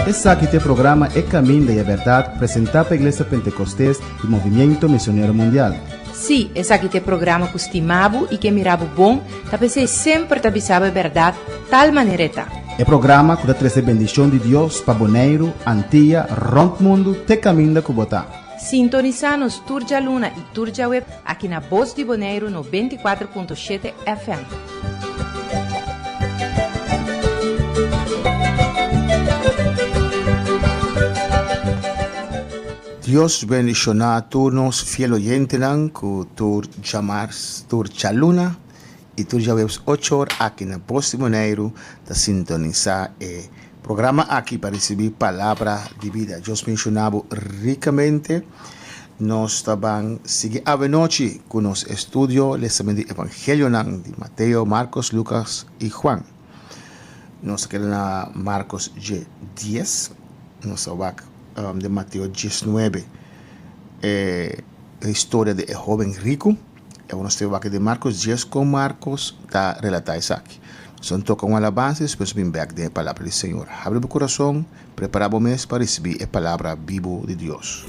Esaki ta e programa E Caminda y e Berdad presenta pa Iglesia Pentecostes y Movimiento Misionero Mundial. Sí, esaki ta e programa ku stima bo i ke mira bo bon, ta p'esei semper ta bisa bo e bèrdat tal manera e ta. E programa ku ta trese bendishon di Dios pa Boneiru, Antia, rònt mundu te kaminda ku bo ta. Sintonisá nos tur djaluna i tur djaweb aki na Bos di Boneiru 94.7 FM. Dios bendiciona tur nos fiel oyentenan cu tur djamars, tur djaluna y tur djaweps ocho or aki na Bos di Boneiru ta sintonisa e programa aki pa ricibi palabra di bida. Dios bendiciona bo ricamente. Nos ta ban sigui awenochi cu nos estudio lesamento di Evangelionan di Mateo, Marcos, Lucas y Juan. Nos ta keda na Marcos dje dies, nos ta wak den Mateo diesnuebe e historia di e hoben riku. E awor nos ta wak den Marcos dies kon Marcos ta relatá esaki. Nos ta toka un alabansa i despues bin bèk den e palabra di Señor. Habri bo kurason, prepará bo mes pa risibí e palabra bibu di Dios.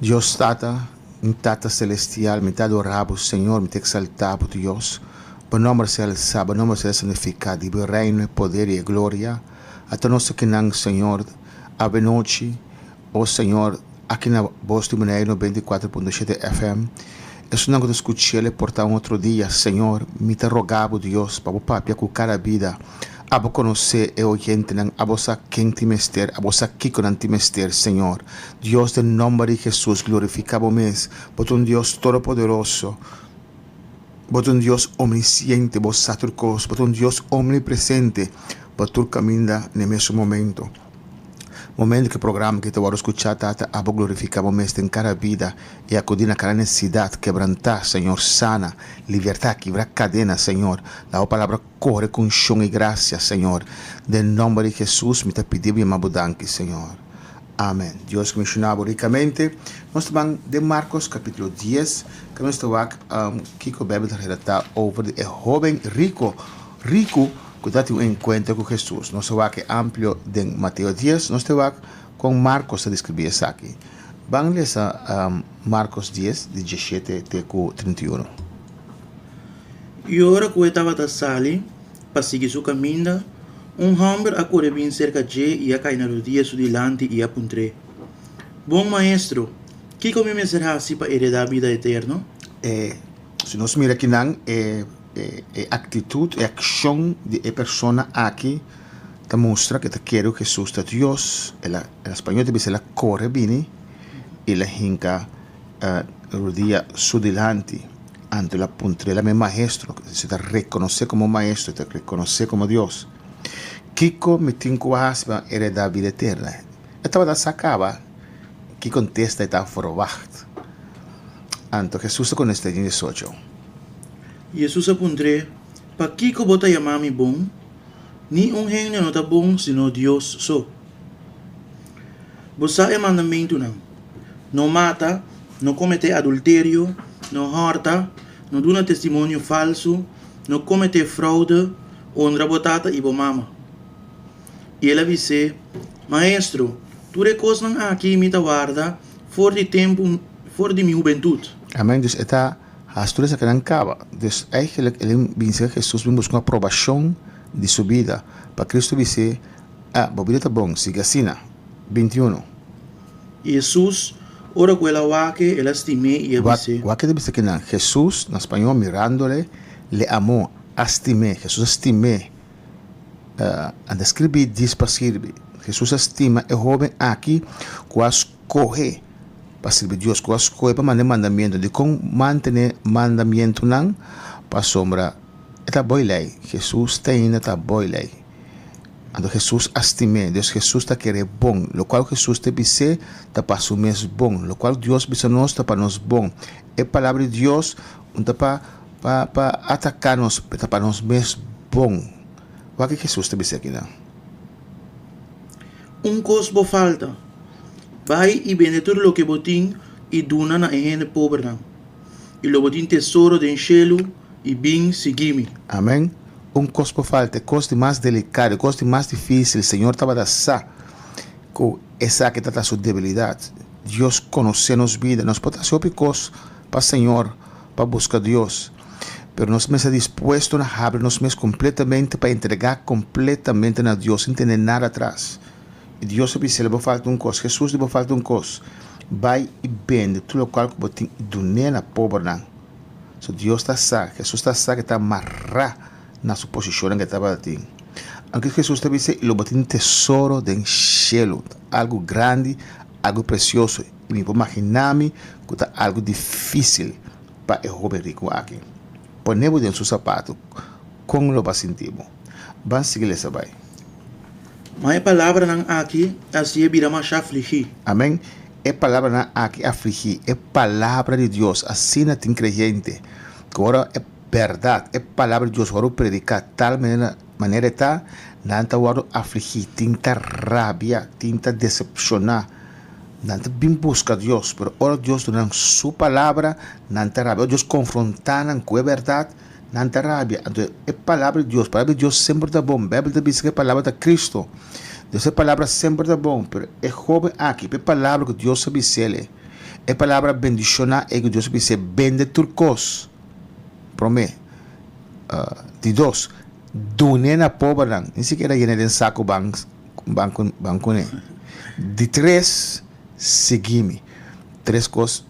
Dios Tata, mi Tata Celestial, mi ta adora Bo, Señor, mi ta exalta Bo, Dios. Bo nomber sea alsa, Bo nomber sea santifica, di Bo reino, e poder y e gloria. Ata nos akinan, Señor, avenochi, o Señor, aki na Bos di Boneiru 94.7 FM. Esunnan ku ta skuch'el e por ta un otro dia, Señor, mi ta roga Bo, Dios, pa Bo papia ku kada bida. Abo konosé e oyentenan, abo sa ken tin mester, abo sa kiko nan tin mester, Señor. Dios, den nòmber di Hesus, glorifiká Bo mes. Bo ta un Dios todopoderoso. Bo ta un Dios omnisiente, Bo sa tur kos. Bo ta un Dios omnipresente. Bo tur kaminda n'e mesun momento. Momento ku e programa aki ta wòrdu skuchá, Tata, abo glorifiká Bo mes den kada bida i akudí na kada nesesidat, kebrantá, Señor, sana, libertá, kibra kadena, Señor. Laga Bo Palabra kore ku unshon i grasia, Señor. Den nòmber di Hesus mi ta pidi Bo i ama Bo danki, Señor. Amen. Dios ku benshoná bo rikamente. Nos ta ban den Markos kapítulo dies, ku nos ta wak kiko Beibel ta relatá over di e hóben riko, riku ku ta tin un enkuentro ku Hesus. Nos ta wak e amplio den Mateo dies, nos ta wak kon Markos ta deskribí esaki. Ban lesa Markos dies, di dieshete te ku 31. I ora ku e tabata sali pa sigui su kaminda, un hòmber a kore bin serka dje i a kai na rudia su dilanti i a puntr'é, Bon Maestro, kiko mi mester hasi pa heredá bida eterno? E, si nos mira kinan, e e aktitut, e akshon di e persona aki ta mustra ku e ta kere ku Hesus ta Dios. El a, na spañol ta bisa el a kore bini i el a hinka. rudia su dilanti. Anto el a puntr'é, el a mi maestro, se ta rekonosé komo maestro, ta rekonosé komo Dios. Kiko mi tin ku hasi pa heredá bida eterna? E tabata sa kaba ki kontesta e ta ferwagt. Anto Hesus a kontest'é den 18. Hesus a puntr'é, Pakiko bo ta yama mi bon? Ni un hende no ta bon sino Dios so. Bo sa e mandamentunan, No mata, no kometé adulterio, no hòrta, no duna testimonio falsu, no kometé froude, honra bo tata i bo mama. I el a bis'é, Maestro, tur e kosnan aki mi ta warda for di tempu, for di mi hubentut. Amèn. Dus e ta hasi tur esakinan kaba. Dus eigenlijk el a bin serka Hesus bin buska un aprobashon di su bida, pa Kristu bis'é, Ah, bo bida ta bon, sigui asina. 21. I Hesus, ora ku el a wak e, el a stim'é i a bis'é. Wak e ta bisa kinan? Hesus, na spañó, mirándole, le amó, a stim'é. Hesus a stim'é. A ta skribí dis pa skirbi. Hesus a stima e hóben aki ku a skohe pa sirbi Dios, ku a skohe pa manda e mandamientu. Dikon mantené mandamientunan? Pasobra e ta boi lei. Hesus te ainda ta boi lei. Anto Hesus a stim'é. Dios Hesus ta ker'é bon. Lokual Hesus te bis'é ta pa su mes bon. Lokual Dios bisa nos ta pa nos bon. E Palabra di Dios no ta pa pa pa ataká nos, pero ta pa nos mes bon. Wak ke Hesus ta bisa akinan. Un kos bo falta. Bai i bende tur loke bo tin i duna na e hende pobernan, i lo bo tin tesoro den shelu, i bin sigui mi. Amen. Un kos bo falta, e kos di mas delikado, e kos di mas difísil, Señor tabata sa ku esaki ta ta su debilidat. Dios konosé nos bida. Nos por ta hasi hopi kos pa Señor, pa buska Dios, pero nos mester dispuesto na habri nos mes kompletamente pa entregá kompletamente na Dios sin tene nada atras. I Dios a bisa el, Bo falta un kos. Hesus di, Bo falta un kos. Bai i bende tur lokual ku bo tin i dun'é na pobernan. So Dios ta sa, Hesus ta sa ku e ta mará na su posishonnan ku e tabata tin. Anke Hesus ta bisa, I lo bo tin tesoro den shelu, algu grandi, algu presioso. I mi por maginá mi ku ta algu difísil pa e hóben riku aki. Pone bo den su sapatu, kon lo bo a sinti bo? Ban sigui lesa bai. Ma e palabranan aki a hasié bira masha afligí. Amén. E palabranan aki afligí. E palabra di Dios. Asina tin kreyente ku ora e bèrdat, e palabra di Dios wòrdu prediká tal manera manera e ta, nan ta wòrdu afligí, tin ta rabia, tin ta desepshoná. Nan ta bin buska Dios, pero ora Dios duna nan su palabra, nan ta rabia. Ora Dios konfrontá nan ku e bèrdat, nan ta rabia. Anto e palabra di Dios, palabra di Dios semper ta bon. Beibel ta bisa ku e palabra ta Kristu. Entonces e palabra semper ta bon, pero e hóben aki, pa e palabra ku Dios a bis'el, e palabra bendishoná e ku Dios a bis'é, bende tur kos, promé. Di dos, dun'é na pobernan, ni sikiera yen'é den saku ban ban kuné. Di tres, sigui mi. Tres kos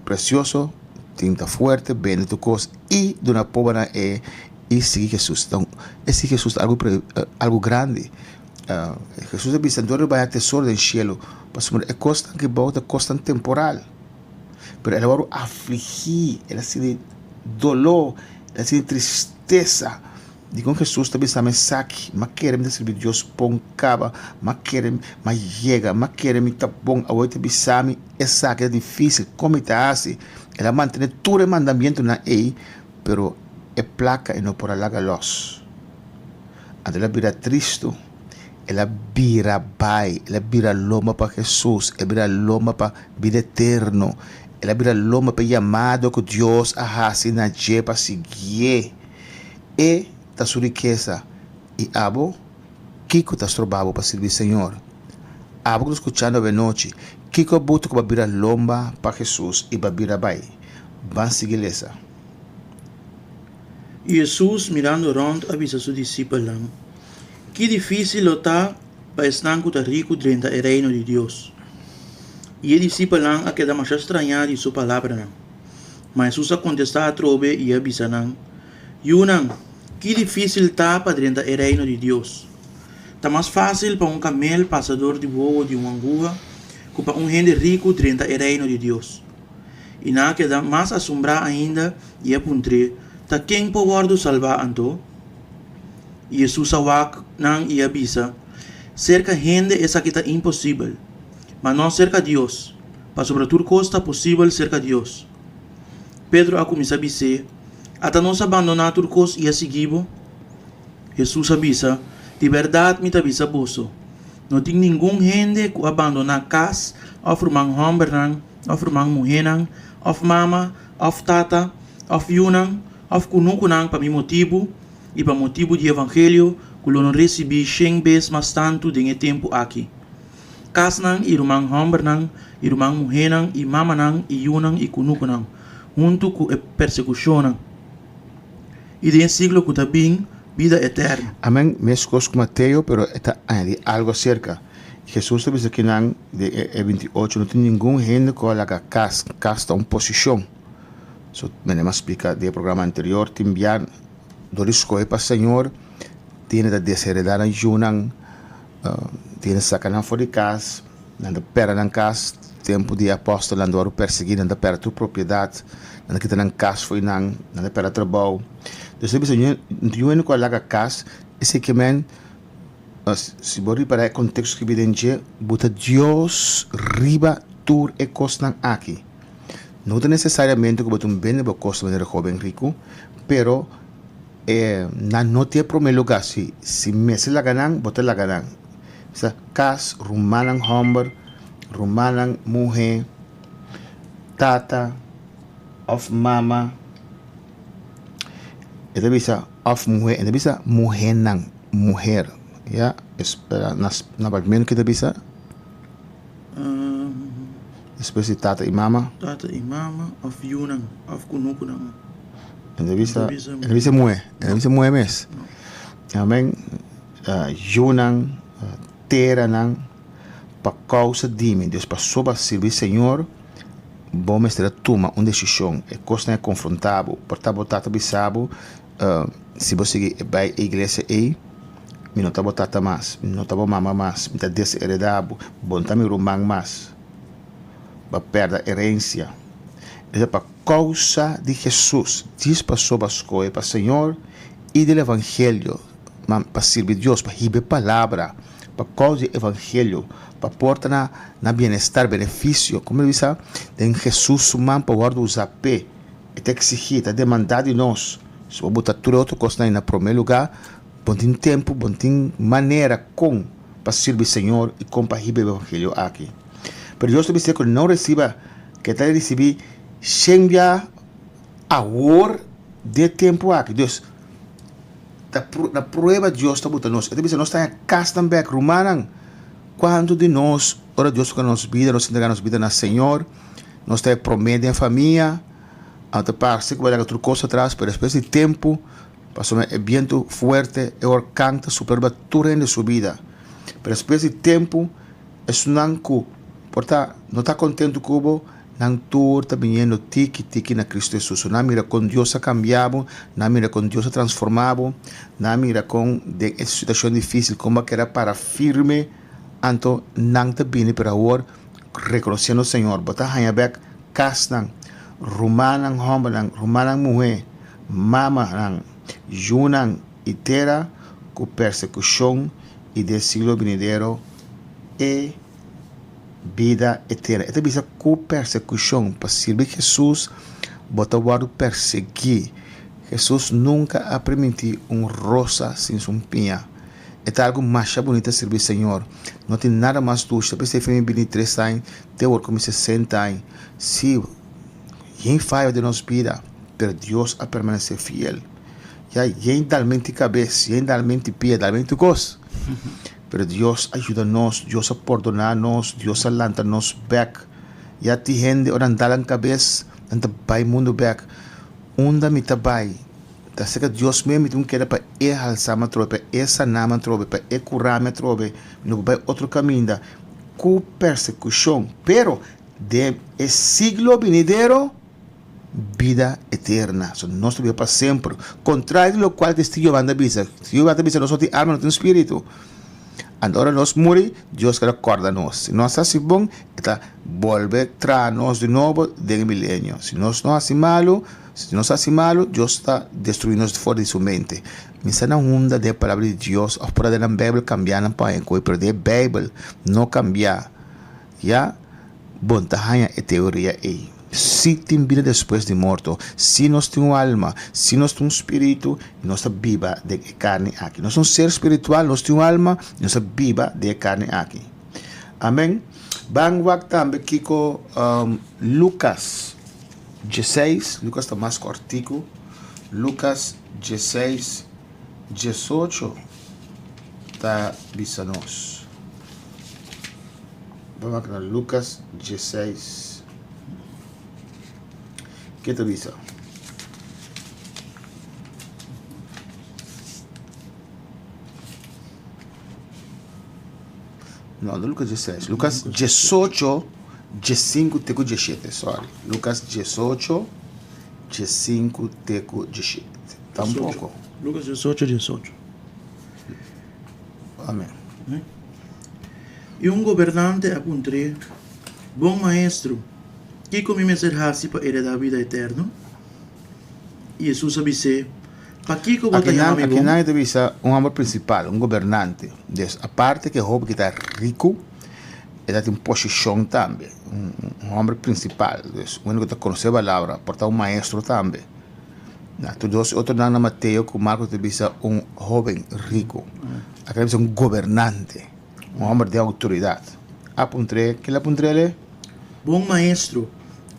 presioso, tin ta fuerte, bende tur kos i duna pobernan e i sigui Hesus. Enton, e sigui Hesus ta algu algu grandi. Hesus a bisa, Dor bai a tesoro den shelu, pasobra e kosnan aki bou ta kosnan temporal. Pero el a wòrdu afligí, el a sinti doló, el a sinti tristesa. Dikon Hesus ta bisa mi esaki? Mi a kere mi ta sirbi Dios bon kaba, mi a kere mi a yega, mi a kere mi ta bon, awor e ta bisa mi esaki ta difísil, kon mi ta hasi? El a mantené tur e mandamientonan ei, pero e plaka e no por a laga lòs. Anto el a bira tristu, el a bira bai, el a bira lomba pa Hesus, el a bira lomba pa bida eterno, el a bira lomba pa e yamado ku Dios a hasi na dje pa siguié. E ta su rikesa. I abo, kiko ta stroba bo pa sirbi Señor? Abo ku ta skuchando awenochi, kiko a buta ku bo a bira lomba pa Hesus i bo a bira bai? Ban sigui lesa. I Hesus, mirando rònt, a bisa su disipelnan, Ki difísil lo ta pa esnan ku ta riku drenta e Reino di Dios! I e disipelnan a keda masha strañá di su palabranan. Ma Hesus a kontestá atrobe i a bisa nan, Yunan, ki difísil ta pa drenta e Reino di Dios! Ta mas fásil pa un kamel pasa dor di wowo di un anguha ku pa un hende riku drenta e Reino di Dios. I nan a keda mas asombrá ainda i a puntr'é, Ta ken por wòrdu salbá anto? I Hesus a wak nan i a bisa, Serka hende esaki ta imposibel, ma no serka Dios, pasobra tur kos ta posibel serka Dios. Pedro a kuminsá bis'é, Ata nos a bandoná tur kos i a sigui bo? Hesus a bisa, Di bèrdat mi ta bisa boso, no tin ningun hende ku a bandoná kas òf ruman hòmbernan òf ruman muhénan òf mama òf tata òf yunan òf kunukunan pa mi motibu i pa motibu di evangelio ku lo no risibí shen bes mas tantu den e tempu aki, kasnan i ruman hòmbernan i ruman muhénan i mamanan i yunan i kunukunan, huntu ku e persekushonnan. I den e siglo ku ta bin, bida eterno. Amen, meskos ku Mateo, pero e ta añadí algu aserka. Hesus ta bisa kinan den e 28, no tin ningun hende ku a laga kas, kas ta un posishon. So, mene mi a splika den e programa anterior, tin bia dor di skohe pa Señor, tin hende ta desheredá nan yunan, tin hende saka nan for di kas, nan ta pèrdè nan kas, tempu di e apòstelnan dor persiguí nan ta pèrdè tur propiedat, nan ta kita nan kas fo'i nan, nan ta pèrdè trabou. Entonces ta bisa yu hende ku a laga kas, esei ke men, si bo ripará e konteksto ku bira den dje, bo ta Dios riba tur e kosnan aki. No ta nesesariamente ku bo ta un bende bo kos manera hóben riku, pero E nan no tin e prome luga si si mester laga nan bo ta laga nan sa kas rumannan homber rumannan muhe tata of mama e ta bisa of muhe e ta bisa muhenan muher ya espera na papiamento ke ta bisa despues di tata i mama. Tata i mama of yunan of kunukunan. E ta bisa, e ta bisa muhé, e ta bisa muhé mes. Amen. Yunan, teranan, pa kousa di mi. Dus pasobra sirbi Señor, bo mester a tuma un desishon. E kosnan a konfrontá bo. Por ta bo tata bisa bo, si bo sigui bai e iglesia ei, mi no ta bo tata mas, mi no ta bo mama mas, mi ta desheredá bo, bo no ta mi ruman mas. Bo a pèrdè herensia. Esei pa Kousa di Hesus, djis pasobra skohe pa Señor i del evangelio, ma pa sirbi Dios, pa hiba e palabra, pa kousa di evangelio, pa porta na na bienestar, benefisio, komo bisa, den Hesus su man pa wòrdu usá p'e. E ta eksigí, e ta demandá di nos. Si bo buta tur e otro kosnan ei na promé lugá, bo no tin tempu, bo no tin manera kon pa sirbi Señor i kon pa hiba e evangelio aki. Pero Dios ta bisa ku no resiba. Ke ta risibí shen bia awor den e tempu aki. Dus, ta na prueba Dios ta buta nos. E ta bisa nos ta haña kasnan bèk. Rumannan, kuantu di nos ora Dios toka nos bida, nos entrega nos bida na Señor, nos ta e promé den famia, a ta parse ku bo a laga tur kos atras, pero despues di tempu, pasobra e bientu fuerte, e orkan ta supla riba tur hende su bida. Pero despues di tempu, Esunnan ku por ta no ta kontentu ku bo, nan tur ta biniendo tiki tiki na Kristu Hesus. Nan mira kon Dios a kambia bo, nan mira kon Dios a transformá bo, nan mira kon den e situashon difísil kon bo a keda para firme, anto nan ta bini pero awor rekonosiendo Señor. Bo ta haña bèk kasnan, rumannan hòmbernan, rumannan muhé, mamanan, yunan i tera ku persekushon i den siglo binidero e bida eterna. E ta bisa ku persekushon pa sirbi Hesus bo ta wòrdu persegui. Hesus nunka a permití un rosa sin su piña. E ta algu masha bunita sirbi Señor. No tin nada mas dushi. Ta p'esei fe mi bini tres aña te awor ku mi sesenta aña. Sí, yen fayo den nos bida, pero Dios a permanesé fiel. Ya yen dalmenti kabes, yen dalmenti pia, dalmenti kos. Pero Dios a yuda nos, Dios a pordoná nos, Dios a lanta nos bèk. Ya tin hende ora nan dal nan kabes, nan ta bai mundu bèk. Unda mi ta bai? Ta serka Dios mes mi tin ku keda pa E halsa mi atrobe, pa E sana mi atrobe, pa E kura mi atrobe. Mi no por bai otro kaminda ku persekushon. Pero den e siglo binidero. bida eterna. So nos ta biba pa semper. Contrario di locual testigo Jehová ta bisa. Testigo Jehová ta bisa nos no tin alma, no tin spiritu. Anto ora nos muri, Dios keda kòrda nos. Si nos hasi bon, e ta bolbe traha nos di nobo den e milenio. Si nos no hasi malu, si nos hasi malu, Dios ta destruí nos for di su mente. Mi sa na unda den e Palabra di Dios òf por a den nan Beibel kambiá nan pa e koe, pero den e Beibel no kambiá. Ya bon ta haña e teoria ei. Si tin bida despues di morto, si nos tin un alma, si nos tin un spiritu, i nos ta biba den e karni aki. Nos ta un ser spiritual, nos tin un alma, i nos ta biba den e karni aki. Amen. Ban wak tambe kiko Lukas dieseis, Lukas ta mas kòrtiku, Lukas dieseis, diesocho ta bisa nos. Ban wak na Lukas dieseis. Ke ta bisa? No, no Lucas 16. Lucas 18, 15 te ku 17. Sorry. Lucas 18, 15 te ku 17. Tampoco. Lucas 18, 18. Amén. I un gobernante a puntr'é, Bon Maestro, kiko mi mester hasi pa heredá bida eterno? I Hesus a bis'é, Pakiko bo ta yama mi bon? Akinan e ta bisa un hòmber prinsipal, un gobernante. Des, aparte ku e hopi ki ta riku, e ta tin posishon tambe, un hòmber prinsipal. Des, un hende ku ta konosé palabra, por ta un maestro tambe. Na tur dos otronan na Mateo ku Marko ta bisa un hóben riku. Aki ta bisa un gobernante, un hòmber den outoridat. A puntr'é, kel a puntr'é? Bon Maestro,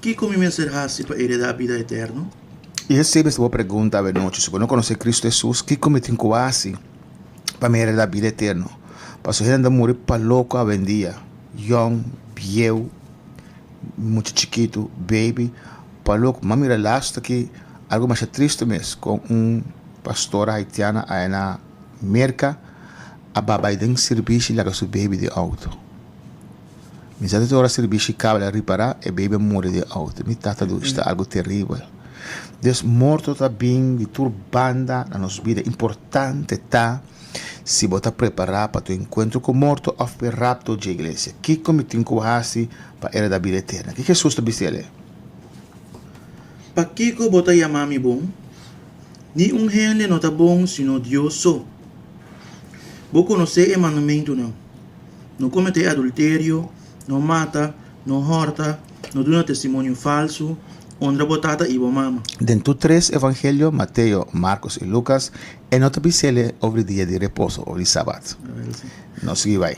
kiko mi mester hasi pa heredá bida eterno? I esei mester bo pregunta awe nochi, si bo no konosé Kristu Hesus, kiko mi tin ku hasi pa mi heredá bida eterno? Pasobra hende ta muri pa loko awendia, yòn, bieu, mucha chikitu, baby, pa loko. Mi a mira lastu aki algu masha tristu mes, kon un pastora haitiana aya na Merka a babai den sirbishi laga su baby den outo. Mi sa ta ora sirbishi kaba el a ripará e baby a muri den outo. Mi tata du esta algu teribel. Des morto ta bin di tur banda na nos bida. Importante ta si bo ta prepará pa tu enkuentro ku morto òf pa e rapto dje iglesia. Kiko mi tin ku hasi pa hereda bida eterna? Ke Hesus ta bisa el? Pakiko bo ta yama mi bon? Ni un hende no ta bon sino Dios so. Bo konosé e mandamentunan, No kometé adulterio, no mata, no hòrta, no duna testimonio falsu, honra bo tata i bo mama. Den tur tres evangelio, Mateo, Markos i Lukas, e no ta bis'el over di dia di reposo of di sabat. Nos sigui bai.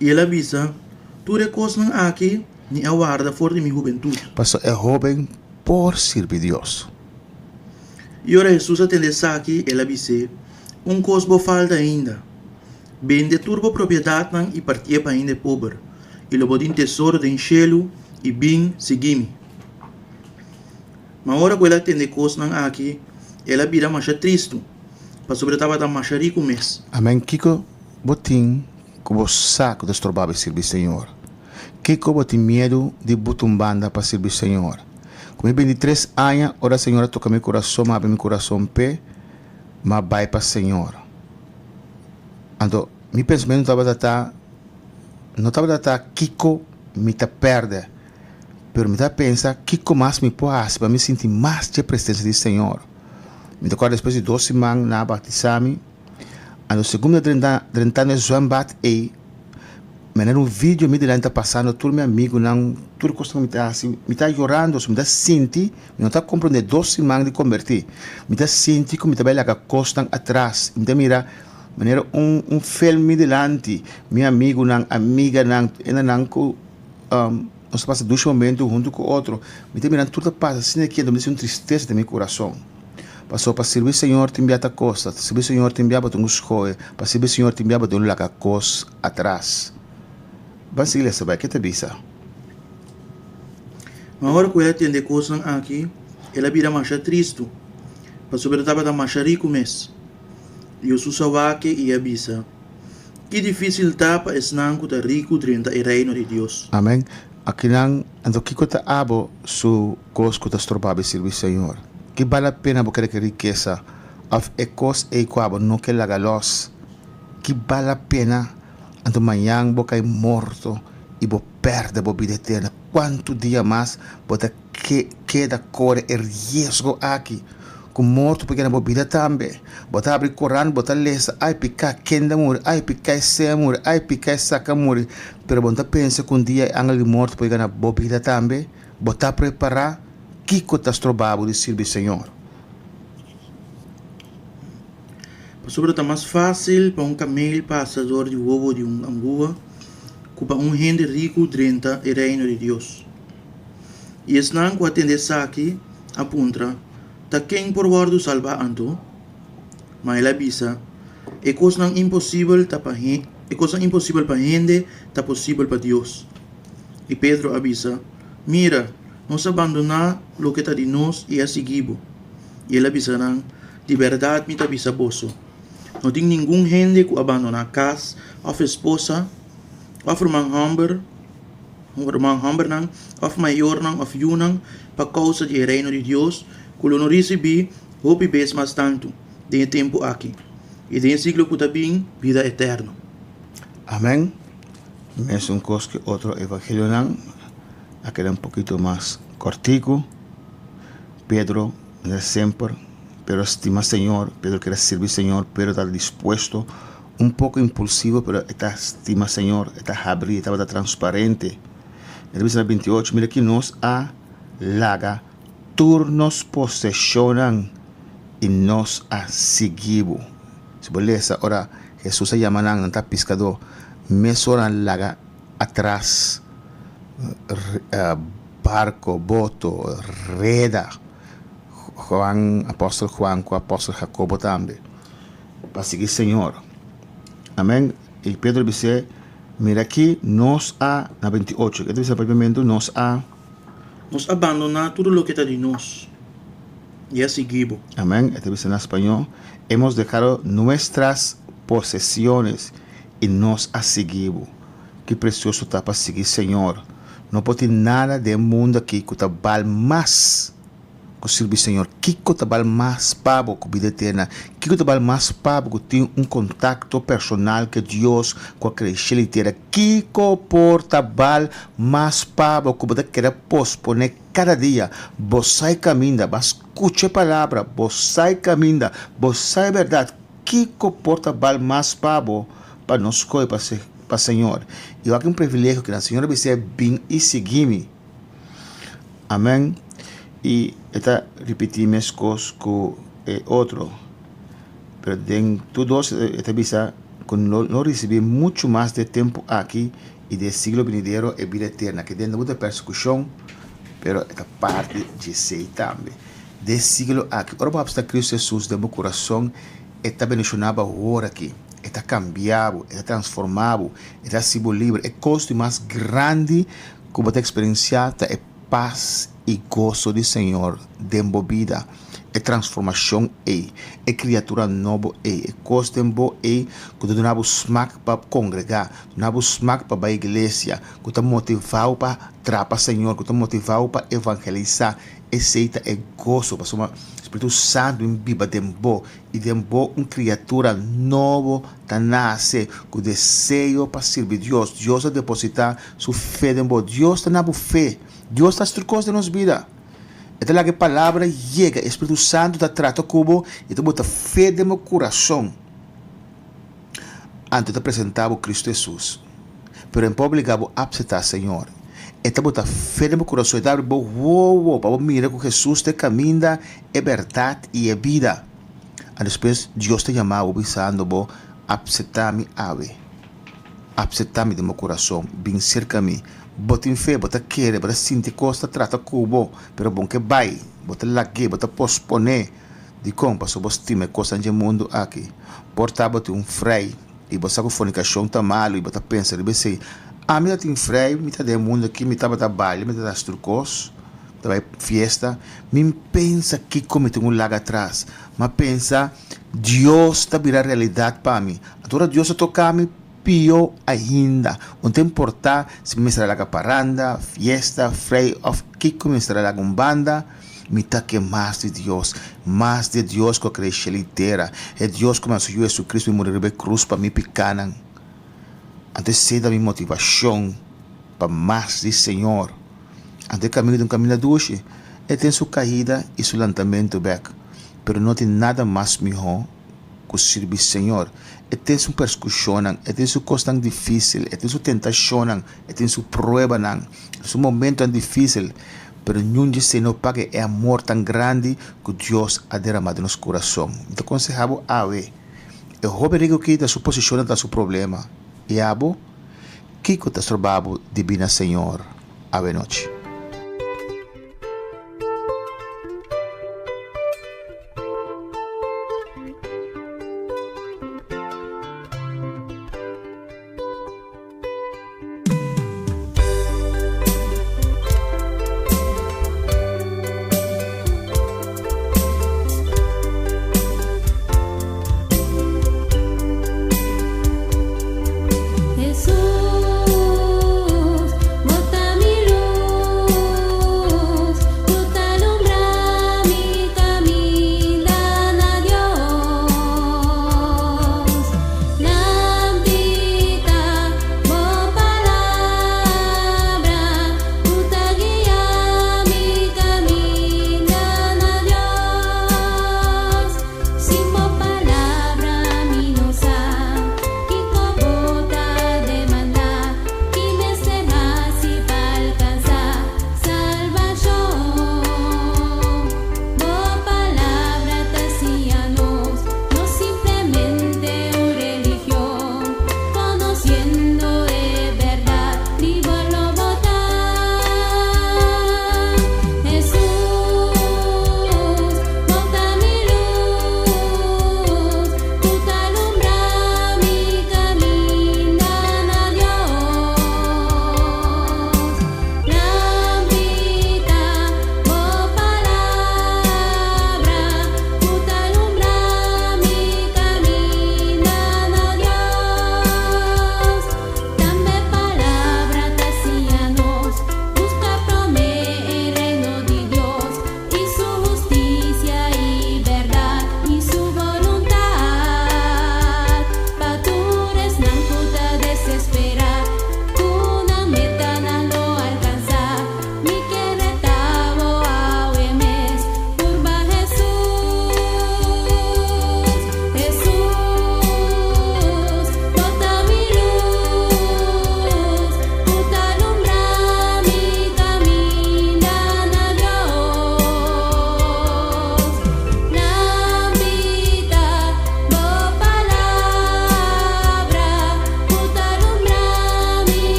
I el a bisa, Tur e kosnan aki mi a warda for di mi hubentut. Pasobra e hóben por sirbi Dios. I ora Hesus a tende esaki, el a bis'é, Un kos bo falta ainda. Bende tur bo propiedatnan i partié pa hende pober, i lo bo tin tesoro den shelu, i bin, sigui mi. Ma ora ku el a tende kosnan aki, el a bira masha tristu, pasobra e tabata masha riku mes. Amen. Kiko bo tin ku bo sa ku ta stroba bo sirbi Señor? Kiko bo tin miedu di buta un banda pa sirbi Señor? Ku mi bintitres aña, ora Señor a toka mi kurason, mi a habri mi kurason p'e, mi a bai pa Señor. Anto, mi pensamentu tabata ta, no tabata ta kiko mi ta pèrdè, pero mi ta pensa kiko mas mi por hasi pa mi sinti mas dje presensia di Señor. Mi ta kòrda despues di dos siman nan a batisá mi, Anto segun mi ta drenta drentando e zwembad ei, mi a un video mi dilanti ta pasando tur mi amigunan, tur kos ku mi ta hasi, mi ta yorando, mi ta sinti, mi no ta komprende dos siman di kombertí, mi ta sinti ku mi ta bai laga kosnan atras, mi ta mira manera un un film mi dilanti, mi amigunan, amiganan, hendenan ku nos ta pasa dushi momento huntu ku otro, mi ta mira nan tur ta pasa asina aki, anto mi ta sinti un tristesa den mi kurason. Pasobra pa sirbi Señor tin bia ta kosta, sirbi Señor tin bia bo tin ku skohe, pa sirbi Señor tin bia bo tin laga kos atras. Ban sigui lesa bai, ke ta bisa? Ma ora ku el a tende e kosnan aki, el a bira masha tristu, pasobra el tabata masha riku mes. Josus a wak i a bisa, Ki difísil ta pa esnan ku ta riku drenta e Reino di Dios! Amen. Akinan, anto kiko ta abo su kos ku ta stroba bo sirbi Señor? Ki bal la pena bo kere ki rikesa òf e kos ei ku abo no ke laga lòs? Ki bal la pena anto mañan bo kai morto i bo pèrdè bo bida eterna? Kuantu dia mas bo ta keda kore e riesgo aki ku morto por keda na bo bida tambe? Bo ta habri koran, bo ta lesa, Ai piká, kende a muri? Ai piká, esei a muri? Ai piká, esaki a muri? Pero bo no ta pensa ku un dia e angel di morto por yega na bo bida tambe? Bo ta prepará? Kiko ta stroba bo di sirbi Señor? Pasobra ta mas fásil pa un kamel pasa dor di wowo di un angua ku pa un hende riku drenta e Reino di Dios. I esnan ku a tende esaki a puntra, Ta ken por wòrdu salbá anto? Ma el a bisa, E kosnan imposibel ta pa e kosnan imposibel pa hende ta posibel pa Dios. I Pedro a bisa, Mira, nos a bandoná loke ta di nos i a sigui bo. I el a bisa nan, Di bèrdat mi ta bisa boso, no tin ningun hende ku a bandoná kas òf esposa òf ruman hòmber, ruman hòmbernan òf mayornan òf yunan pa kousa di e Reino di Dios, ku lo no risibí hopi bes mas tantu den e tempu aki i den e siglo ku ta bin, bida eterno. Amèn. Mesun kos ku otro evangelionan, a keda un pokito mas kòrtiku. Pedro manera semper, Pedro a stima Señor, Pedro kere sirbi Señor, Pedro ta dispuesto, un poco impulsivo, pero e ta stima Señor, e ta habri, e tabata transparente. E ta bisa na 28, mira ki nos a laga tur nos posesionnan i nos a sigui bo. Si bo lesa ora Jesus a yama nan, nan ta piscadó, mesora nan laga atras barco, boto, reda. Juan, apostel Juan cu apostel Jacobo tambe, pa sigui Señor. Amen. Y Pedro bis'é, Mira aki, nos a, na 28, e ta bisa papiamentu, nos a. Nos a bandoná tur loke ta di nos i a sigui bo. Amen. E ta bisa na spañó, Hemos dejado nuestras posesiones y nos a sigui bo. Ki precioso ta pa sigui Señor. No por tin nada den mundo aki cu ta bal mas cu sirbi Señor. Kico ta bal mas pa bo cu bida eterna? Kico ta bal mas pa bo cu tin un contacto personal cu Dios cu a crea cielo y tera? Kico por ta bal mas pa bo cu bo ta keda pospone cada dia? Bo sa e caminda, bo a scucha e palabra, bo sa e caminda, bo sa e berdad. Kiko por ta bal mas pa bo pa no skohe pa pa Señor? I wak un privilegio kinan Señor a bis'é, Bin i sigui mi. Amen. I e ta ripití meskos ku e otro. Pero den tur dos e ta bisa ku lo no risibí muchu mas den e tempu aki i den e siglo binidero e bida eterna. Ke den ta persekushon, pero e ta parti dje esei tambe. Den e siglo aki, ora bo apsta Cristo Jesus den bo curason, E ta bendiciona bo awor aki. E ta cambia bo, E ta transforma bo, E ta haci bo liber. E cos di mas grandi cu bo ta experiencia ta e pas y goso di Señor den bo bida. E transformacion ey, e criatura nobo ey, e cos den bo ey cu ta duna bo smak pa congrega, duna bo smak pa bay iglesia, cu ta motiva bo pa trapa Señor, cu ta motiva bo pa evangelisa. Esei ta e goso, pasobra Spiritu Santu bin biba den bo, i den bo un kriatura nobo ta nase ku deseo pa sirbi Dios. Dios a depositá Su fe den bo. Dios ta na bo fe. Dios ta hasi tur kos den nos bida. E ta laga e Palabra yega, e Spiritu Santu ta trata ku bo i ta bota fe den bo kurason. Anto e ta presentá bo Kristu Hesus. Pero e no por obligá bo apseptá Señor. E ta bota fe den bo kurason, e ta abri bo wowo pa bo mira ku Hesus ta e kaminda, e bèrdat i e bida. A Despues Dios ta yama bo bisando bo, Apseptá mi awe. Apseptá mi den bo kurason. Bin serka mi. Bo tin fe, bo ta kere, bo ta sinti kos ta trata ku bo, pero bo no ke bai. Bo ta lag'é, bo ta posponé. Dikon? Pasobra bo stima e kosnan dje mundu aki. Por ta bo tin un frei i bo sa ku fornikashon ta malu i bo ta pensa riba esei, Ami ta tin frei, mi ta den e mundu aki, mi tabata balia, mi ta hasi tur kos, mi ta bai fiesta. Mi pensa kiko mi tin un laga atras. Mi a pensa, Dios ta bira realidat pa mi. Anto ora Dios a toka mi, pio ainda. Un ta importá si mi mester a laga paranda, fiesta, frei òf kiko mi mester a laga un banda. Mi ta ke mas di Dios, mas di e Dios ku a krea shelu i tera, e Dios ku manda su Yu Hesukristu bin muri riba e krus pa mi pikanan. Anto esei ta mi motivashon pa mas di Señor. Anto e kaminda ta un kaminda dushi, e tin su kaida i su lantamentu bèk, pero no tin nada mas mihó ku sirbi Señor. E tin su persekushonnan, e tin su kosnan difísil, e tin su tentashonnan, e tin su pruebanan, su momentonan difísil, pero niun di esei no paga e amor tan grandi ku Dios a derama den nos kurason. Mi ta konsehá bo awe, e hoben riku aki ta su posishonnan ta su problema, i abo? Kiko ta stroba bo di bini na Señor awe nochi?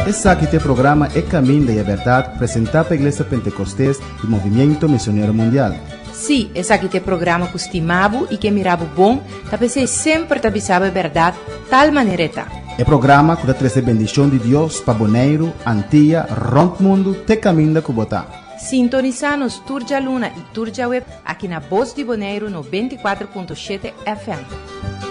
Esaki ta e programa E Caminda y e Berdad presenta pa Iglesia Pentecostes y Movimiento Misionero Mundial. Sí, esaki ta e programa cu stima bo y ke mira bo bon, ta p'esey semper ta bisa bo e berdad tal manera e ta. E programa ku ta trese bendishon di Dios pa Boneiru, Antia, rònt mundu te kaminda ku bo ta. Sintonisá nos tur djaluna i tur djaweps aki na Bos di Boneiru 94.7 FM.